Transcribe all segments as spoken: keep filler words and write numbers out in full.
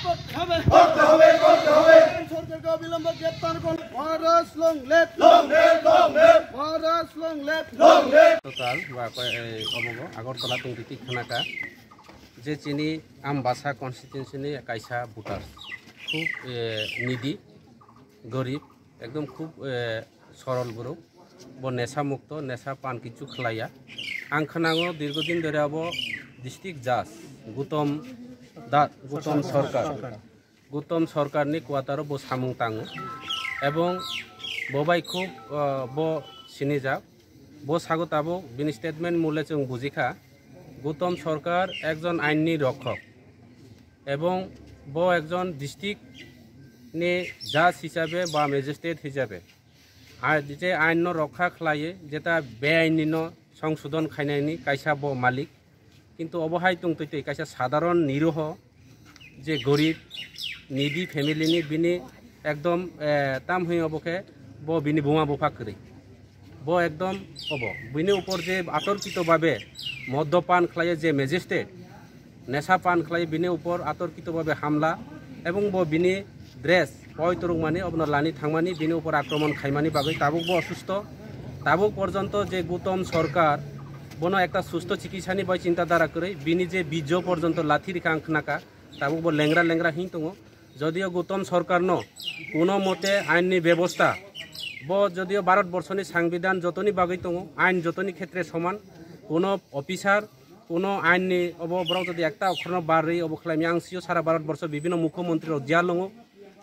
করতে হবে, করতে হবে, করতে হবে। সরকারকে অবিলম্বে গ্রেপ্তার করুন। মহারাজ long live, long live, long live। মহারাজ long live, long live। গতকাল বা কয়-, এই অবগ আগরতলা টুংরিটি খানাকা যে চিনি Ambassa constituency ni kaisa voter, খুব, এ, needy, গরিব, একদম খুব, এ, সরল borok, bo nesa mukto, nesa pan kichu khlaiya. Ang khwnango dirgodin dhore abo district judge Gutom Da-, Gutom Sarkar, Gutom Sarkar ni quarter o bo samung tango, ebong bo bai khub, ah, bo sinijak. Bo sago tabuk bini statement mole chwng bujikha, Gutom Sarkar ekjon ain ni rokhok, ebong bo ekjon district ni judge hisabe ba magistrate hisabe Ai, je ain no rokha khlaiwi, jeta beain ni no songsodon khainani kaisa bo malik. Kintu obo hai tongtwi twi kaisa sadharon niroho je gorib, needy family ni bini ekdom, eh, tam hwnwi obo khe bo bini buma bupha kwrwi. Bo ekdom obo. Bini upor je atorkito babe moddopan khlaiwi je magistrate, nesa pan khlai bini upor atorkito babe hamla ebong bo bini dress poi torokmani obono lani thangmani bini upor akromon khaimani bagwi tabuk bo osusto. Tabuk porjonto je Gutom Sarkar bono ekta susto chikisani bai chinta dhara kwrwi bini je bijo porjonto lathi rikha ang khnaka, tabuk bo lengra lengra hing tongo. Jodio Gutom Sarkar no kuno mote ain ni bebosta, bo jodio Bharat borso ni sangbidan jotoni bagwi tongo, ain jotoni khetre soman, kuno officer, kuno ain ni obo borok jodi ekta okhorno barwi obo khlaimya ang sio sara Bharat borso bibinno mukhyamantri rok jail longo,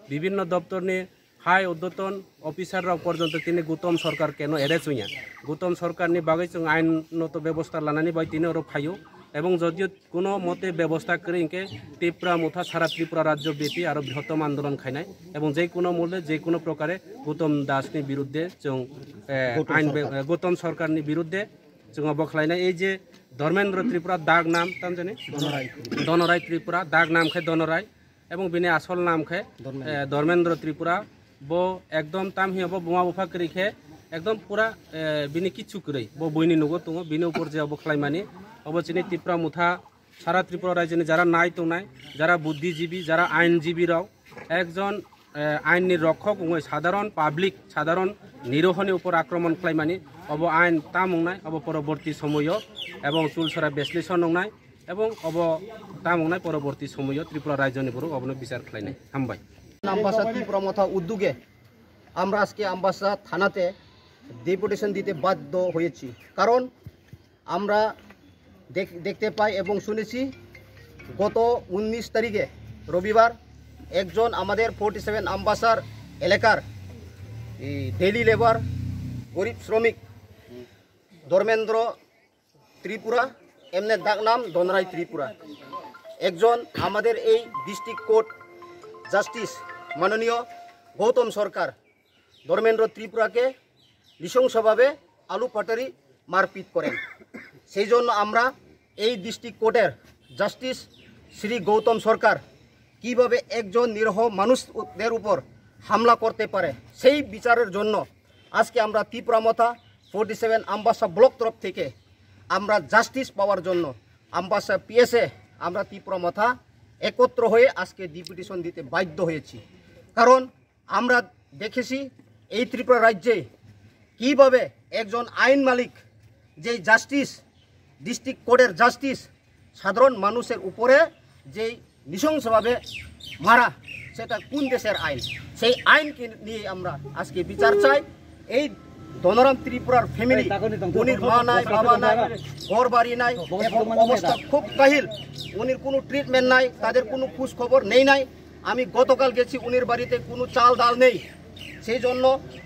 bibinno doptor ni hai urdhotton officer rok porjonto tini Gutom Sarkar keno arrest wngya. Gutom Sarkar ni bagwi chwng ain noto bebosta lanani bai tini oro phaio, ebong jodio kuno mote bebosta kwrwi hinkhe Tipra Motha sara Tripura rajyo byapi aro brihottom andolon khainai ebong je kuno mole je kuno prokare Gutom Das ni birudde chwng, eh, Gutom ain be-, Sarkar. Eh, Gutom Sarkar ni birudde chwng obo khlainai. Ei je Dharmendra Tripura dak nam tam jani? Donorai. Donorai Tripura dak nam khe Donorai ebong bini asol nam khe, Dharmendra. Eh, Dharmendra Tripura. Bo ekdom tam hiya bo buma bupha kwrwi khe ekdom pura, eh, bini kichu kwrwi bo buini nugo tongo, bini upor je obo khlaimani. Obo chini Tipra Motha sara Tripura rajyoni jara nai tongnai, jara buddhijibi, jara ainjibi rok, ekjon, eh, ain ni rokhok wngwi sadharon public, sadharon nirohoni upor akromon khlaimani, obo ain tam wngnai, obo poroborti somoyo ebong chulsora beslison wngnai, ebong obo tam wngnai poroborti somoyo Tripura rajyoni borok obono bichar khlainai. Hambai. Ambassa তীব্র মথা উদ্যোগে আমরা আজকে আমবাসা থানাতে ডেপুটেশন দিতে বাধ্য হয়েছি, কারণ আমরা দেখ-, দেখতে পাই এবং শুনেছি গত উনিশ তারিখে রবিবার একজন আমাদের ফর্টি সেভেন আমবাসার এলাকার এই ডেইলি লেবার, গরিব শ্রমিক ধর্মেন্দ্র ত্রিপুরা, এমনি ডাক নাম ধনরায় ত্রিপুরা, একজন আমাদের এই ডিস্ট্রিক্ট কোর্ট জাস্টিস মাননীয় গৌতম সরকার ধর্মেন্দ্র ত্রিপুরাকে নৃশংসভাবে আলু পাটারি মারপিট করেন। সেই জন্য আমরা এই ডিস্ট্রিক্ট কোর্টের জাস্টিস শ্রী গৌতম সরকার কিভাবে একজন নিরীহ মানুষদের উপর হামলা করতে পারে, সেই বিচারের জন্য আজকে আমরা ত্রিপুরা মথা ফর্টি সেভেন আমবাসা ব্লক তরফ থেকে আমরা জাস্টিস পাওয়ার জন্য আমবাসা পিএসএ আমরা ত্রিপুরা মথা একত্র হয়ে আজকে ডেপুটেশন দিতে বাধ্য হয়েছি। কারণ আমরা দেখেছি এই ত্রিপুরা রাজ্যে কিভাবে একজন আইন মালিক, যেই জাস্টিস, ডিস্ট্রিক্ট কোর্টের জাস্টিস, সাধারণ মানুষের উপরে যেই নৃশংসভাবে মারা, সেটা কোন দেশের আইন? সেই আইনকে নিয়ে আমরা আজকে বিচার চাই। এই ধনরাম ত্রিপুরার ফ্যামিলি, উনির মা নাই, বাবা নাই, ঘর বাড়ি নাই এবং অবস্থা খুব কাহিল। উনির কোনো ট্রিটমেন্ট নাই, তাদের কোনো খোঁজ খবর নেই নাই। আমি গতকাল গেছি উনির বাড়িতে, কোনো চাল ডাল নেই, সেই জন্য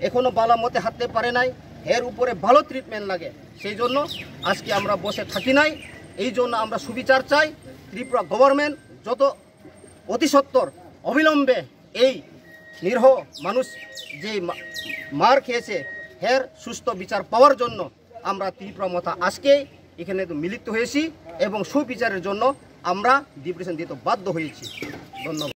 এখনো বালা মতে হাঁটতে পারে নাই। এর উপরে ভালো ট্রিটমেন্ট লাগে, সেই জন্য আজকে আমরা বসে থাকি নাই। এই জন্য আমরা সুবিচার চাই। ত্রিপুরা গভর্নমেন্ট যত অতি সত্বর অবিলম্বে এই নিরীহ মানুষ যে মা-, মার খেয়েছে, এর সুস্থ বিচার পাওয়ার জন্য আমরা ত্রিপুরা মথা আজকে এখানে মিলিত হয়েছি এবং সুবিচারের জন্য আমরা ডেপুটেশন দিতে বাধ্য হয়েছি। ধন্যবাদ।